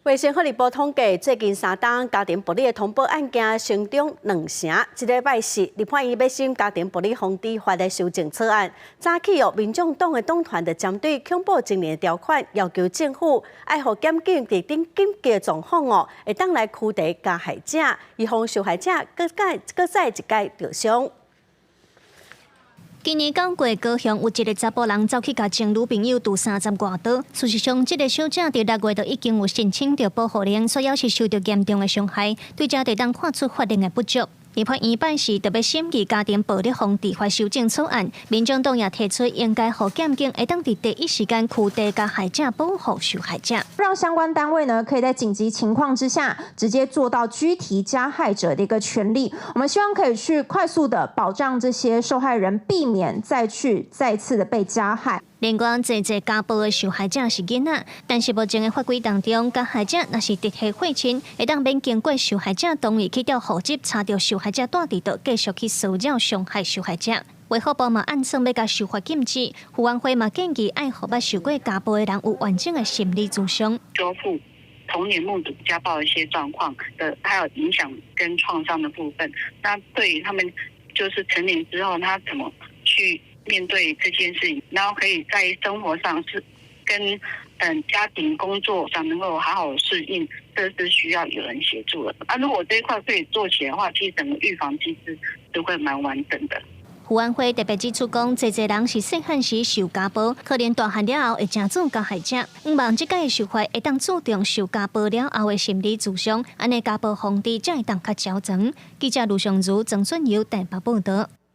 衛生福利部統計，最近3冬家庭暴力的通報案件成長2成。這禮拜四，立法院欲審家庭暴力防治法的修正草案。早起哦，民眾黨的黨團就針對恐怖情人的條款，要求政府愛予檢警佇頂緊急的狀況哦，會當來驅離加害者，以防受害者閣再閣再一擺著傷。今年9月，高雄有一个查埔人走去共前女朋友挃30外刀。事實上，這个小姐佇6月就已經有申請著保護令，所以是受著嚴重的傷害，對這會當看出法令的不足。立法院拜四特別審議家庭暴力防治法修正草案，民眾黨也提出應該予檢警會當佇第一時間驅離加害者，保護受害者，讓相關單位呢可以在緊急情況之下直接做到拘提加害者的一個權利。我們希望可以去快速的保障這些受害人，避免再去再次的被加害。另外，濟濟家暴的受害者是囡仔，但是目前的法規當中，加害者若是直系血親，會當免經過受害者同意去調戶籍，查著受害者蹛佇佗，繼續去騷擾傷害受害者。衛福部嘛按算欲共修法禁止，傅園慧嘛建議愛予捌受過家暴的人有完整的心理諮商。修復童年目睹家暴一些狀況的，還有影響跟創傷的部分。那對於他們就是成年之後，他怎麼去面對這件事情，然後可以在生活上是跟家庭工作上能夠好好適應，這是需要有人協助的。啊，如果這一塊可以做起來的話，其實整個預防機制都會蠻完整的。傅園慧特別指出講，濟濟人是細漢時受家暴，可能大漢了後會成做加害者。向望這擺修法會當注重受家暴了後的心理諮商，按呢家暴防治才會當較周全。記者盧尚如、曾順友台北報導。